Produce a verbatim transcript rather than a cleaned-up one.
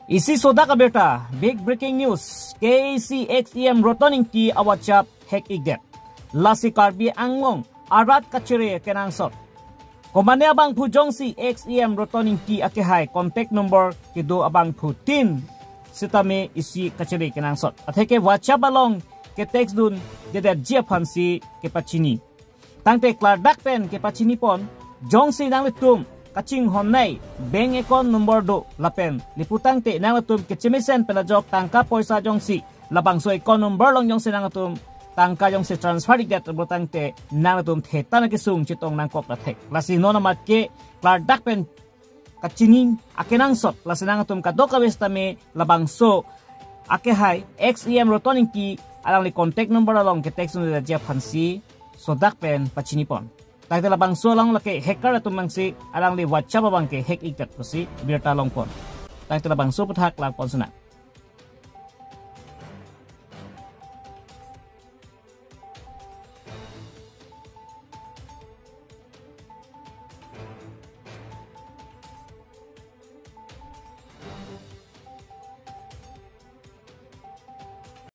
Isi sodak abirta, big breaking news, K A A C ex E M Roton Engti a WhatsApp hack ikdet. Lasi Karbi Anglong arat kachere kenangsot. Komane abangphu jongsi ex E M Roton Engti akehai contact number kedo abangphutin sitame isi kachere kenangsot. Atheke WhatsApp along ketext dundedet ji aphansi kepachini. Tangte klardak pen kepachini pon, jongsi nanglitum kachinghon nei, bank account number do lapen lapu tangte nanglitum kechemesen pen ajok tangka poisa jongsi labangso account number along jongsi nanglitum tangka jongsi transfer ikdet pulotangte nanglitum thetan akesung chetong nangkok lathek. Lasi non amat ke klardak pen kachini akenangsot, lasi nanglitum kadokave sitame labangso akehai ex E M Roton Engti alangli contact number along ketext dundedet ji aphansi sodak pen pachini pon. Tangte labangso along lake hacker atum abangsi alangli WhatsApp abang ke hack ikdet pusi birta longpon. Tangte labangso aputhak langpon suna.